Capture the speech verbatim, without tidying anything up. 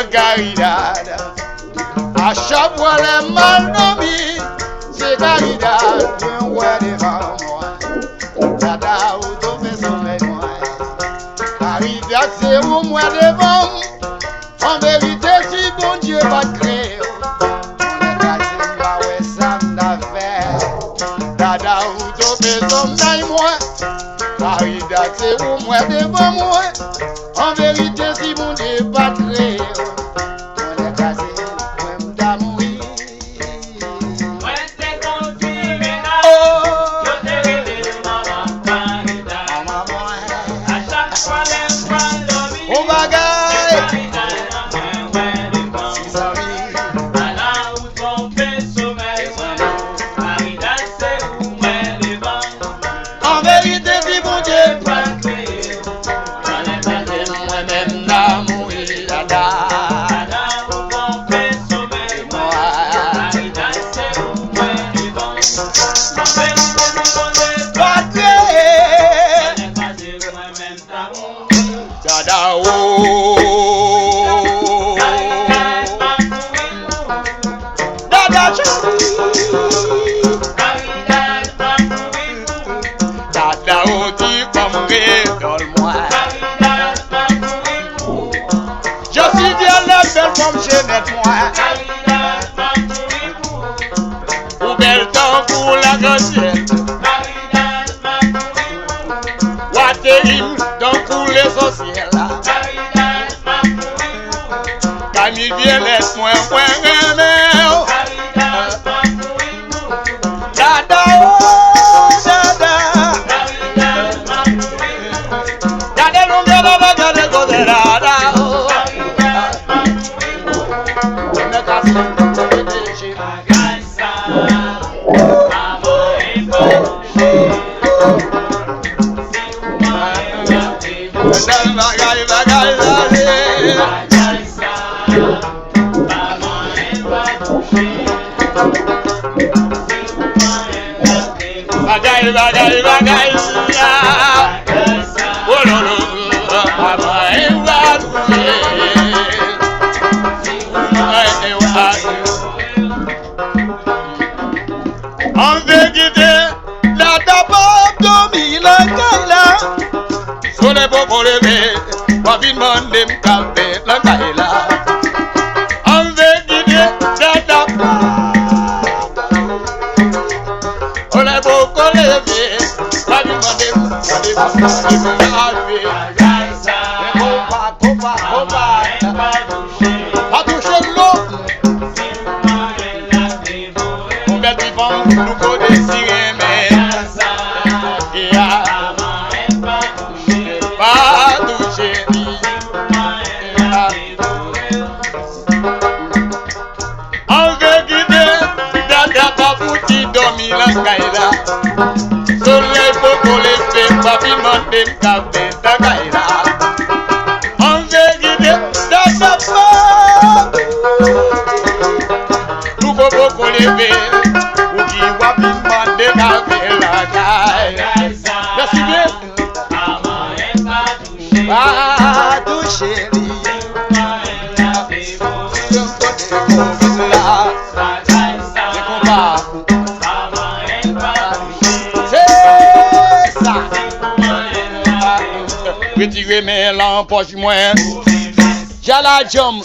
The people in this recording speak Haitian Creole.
Caridad. A chak fwa lè m mal dòmi, se Caridad mwen wè devan mwen. Dada ou tonbe somèy mwen. Caridad se ou m wè devan m. An verite, si Bondye pa t kreye w, konnen kraze m pa wè sa m ta fè. Dada ou tonbe somèy mwen. Caridad se ou m wè devan mwen. An verite, si Bondye pa t kreye w, konnen kraze mwen m ta mouri. Mwen te konn ti mennaj, yo te rele l manman Caridad. Manman mwen. A chak fwa lè m pral dòmi, on bagay. Se Caridad mwen wè devan mwen. Dada ou tonbe somèy mwen. Caridad se ou m wè devan mwen. An verite, si Bondye pa t kreye w, mwen menm ta mouri dada. Pa t kreye. Dada o. Dada cheri. Dada o ti fanm kretòl mwen. Je suis fier de belle femme Jeannette mwen. Ou bèl tankou lagransyèl. W ateri m tankou lesansyèl. Kami Vyolèt mwen, mwen renmen w. Dada o, dada. Gade longè dada, gade gwosè dada o. Nèg a se bagay sa, pa manyen pa touche. Bagay, bagay, bagay, bagay. Bagay, bagay, bagay, ah. Oh, non, non, non, pa manyen pa touche. An verite, dada p ap dòmi lakay la. Solèy poko leve, w ap vin mande m k ap fè lakay la. An verite, dada p ap dòmi. Solèy poko leve, w ap vin mande m, mande m, mande m k ap fè lakay la. Konpa, konpa, konpa. Pa touche l non. Yon bèl ti fanm, nou kote si renmen. Yeah. Pa touche li. An verite, dada pa fouti dòmi lakay la. Solèy poko leve, pa vin mande m k ap fè lakay la. An verite, dada pa. Louko poko leve, ou ki w ap vin mande k ap fè lakay. Mèsi byen. Pa touche li. Se konpa. Se sa. Retire men lan pòch mwen. Jala djanm.